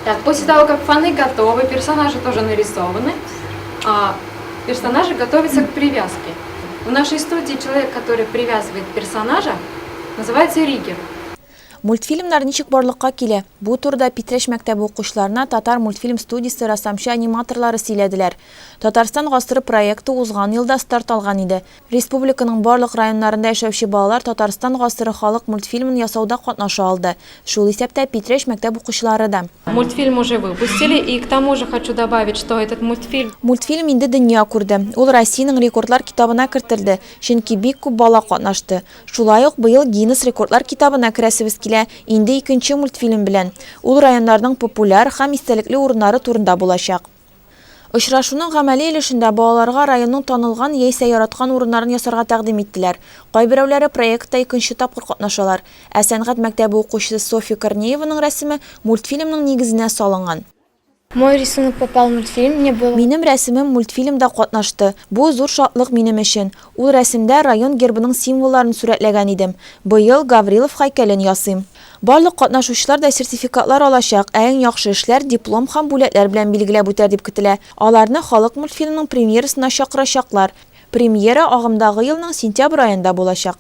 Так, после того, как фоны готовы, персонажи тоже нарисованы, а, персонажи готовятся к привязке. В нашей студии человек, который привязывает персонажа, называется риггер. Мультфильмнар ничек барлыкка килә? Бу турыда Питрәч мәктәбе укучыларына Татар мультфильм студиясе рәссамчы-аниматорлары сөйләделәр. Татарстан гасыры проекты узган елда старт алган иде. Республиканың барлык районнарында яшәүче балалар Татарстан гасыры халык мультфильмын ясауда катнаша алды. Шул исәптә Питрәч мәктәп укучылары да. Мультфильм уже выпустили, и к тому же хочу добавить, что этот мультфильм. Мультфильм инде дөнья күрде. Ул Россиянең рекордлар китабына кертелде, чөнки бик күп бала катнашты. Шулай ук быел Гиннес рекордлар китабына керәсебез килә, инде икенче мультфильм белән. Ул районнарның популяр һәм истәлекле урыннары турында булачак. Очрашуның гамәли өлешендә балаларга районның танылган яисә яраткан урыннарын ясарга тәкъдим иттеләр. Кайберәүләре проектта икенче тапкыр катнашалар. Ә сәнгать мәктәбе укучысы Софья Корнееваның рәсеме мультфильмның нигезенә салынган. Мой рисунок попал в мультфильм, мне было. Минем рәсемем мультфильмда катнашты. Бу зур шатлык минем өчен. Ул рәсемдә район гербының символларын сурәтләгән идем. Быел Гаврилов һәйкәлен ясыйм. Барлык катнашучылар да сертификатлар алачак, ә иң яхшы эшләр диплом һәм бүләкләр белән билгеләп үтәр дип көтелә. Аларны халык мультфильмының премьерасына чакырачаклар. Премьера агымдагы елның сентябрь аенда булачак.